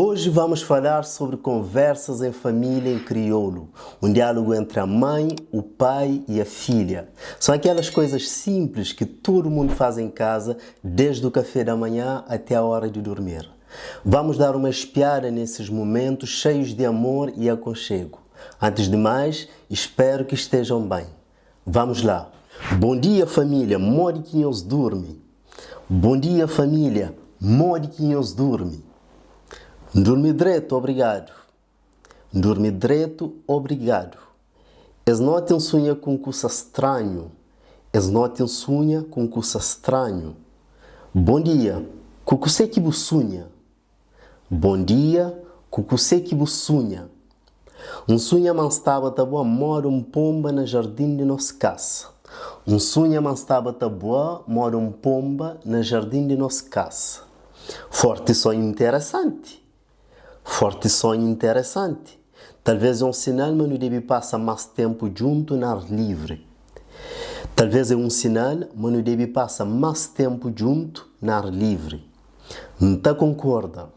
Hoje vamos falar sobre conversas em família em crioulo, um diálogo entre a mãe, o pai e a filha. São aquelas coisas simples que todo mundo faz em casa, desde o café da manhã até a hora de dormir. Vamos dar uma espiada nesses momentos cheios de amor e aconchego. Antes de mais, espero que estejam bem. Vamos lá! Bom dia família, modi ki nhos durmi? Bom dia família, modi ki nhos durmi? N durmi dretu, obrigadu. N durmi dretu, obrigadu. Es noti N sunha ku un kusa stranhu. Es noti N sunha ku un kusa stranhu. Bom dia, ku kusé ki bu sunha? Bom dia, ku kusé ki bu sunha? N sunha ma N staba ta bua moda un ponba na jardin di nos kasa. N sunha ma N staba ta bua moda un ponba na jardin di nos kasa. Forti sonhu interesanti! Forti sonhu interesanti! Talvês é un sinal ma nu debe pasa más ténpu djuntu na ar livri. Talvês é un sinal ma nu debe pasa más ténpu djuntu na ar livri. N ta konkorda.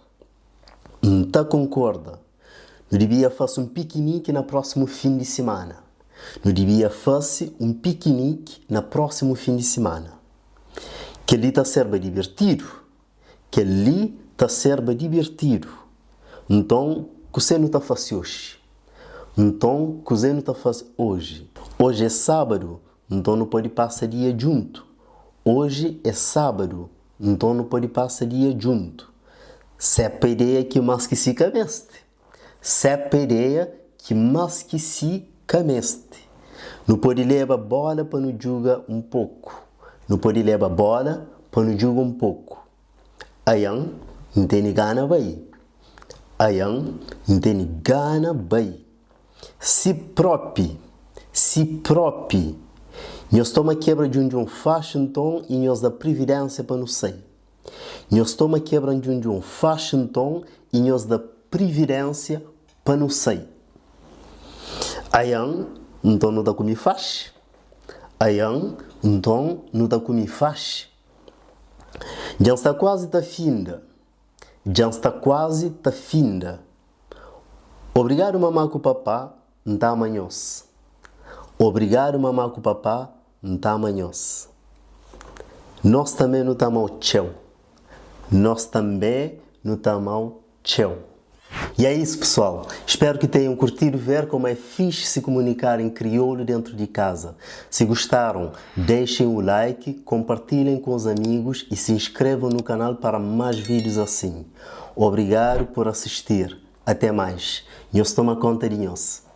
N ta konkorda. Nu dibia fase un pikiniki na prósimu fin di simana. Nu dibia fase un pikiniki na prósimu fin di simana. Kel-li ta sérba dibirtidu. Kel-li ta sérba dibirtidu. Nton, kuzê nu ta fase oxi? Nton, kuzê nu ta fase oji? Oji é sábadu, nton nu pode pasa dia djuntu. Oji é sábadu, nton nu pode pasa dia djuntu. Sépa ideia ki más ki si ka meste. Sépa ideia ki más ki si ka meste. Nu pode leba bóla pa nu djuga un poku. Nu pode leba bóla pa nu djuga un poku. Aian, N tene gana bai. Aian, N tene gana bai. Si própi, si própi. Nhos toma kebra djundjun faxi nton i nhos da prividénsia pa nu sai. Nhos toma kebra ndjundjun faxi nton i nhos da prividénsia pa nu sai. Aian, nton nu ta kumi faxi. Aian, nton nu ta kumi faxi. Dja N sta kuazi ta finda. Dja N sta kuazi ta finda. Obrigadu mamá ku papá, N ta ama nhos. Obrigadu mamá ku papá, N ta ama nhos. Nos tanbê nu ta ama-u txeu. Nos tanbê nu ta ama-u txeu. E é isso pessoal, espero que tenham curtido ver como é fixe se comunicar em crioulo dentro de casa. Se gostaram, deixem o like, compartilhem com os amigos e se inscrevam no canal para mais vídeos assim. Obrigado por assistir. Até mais. Nhos toma conta de nhos.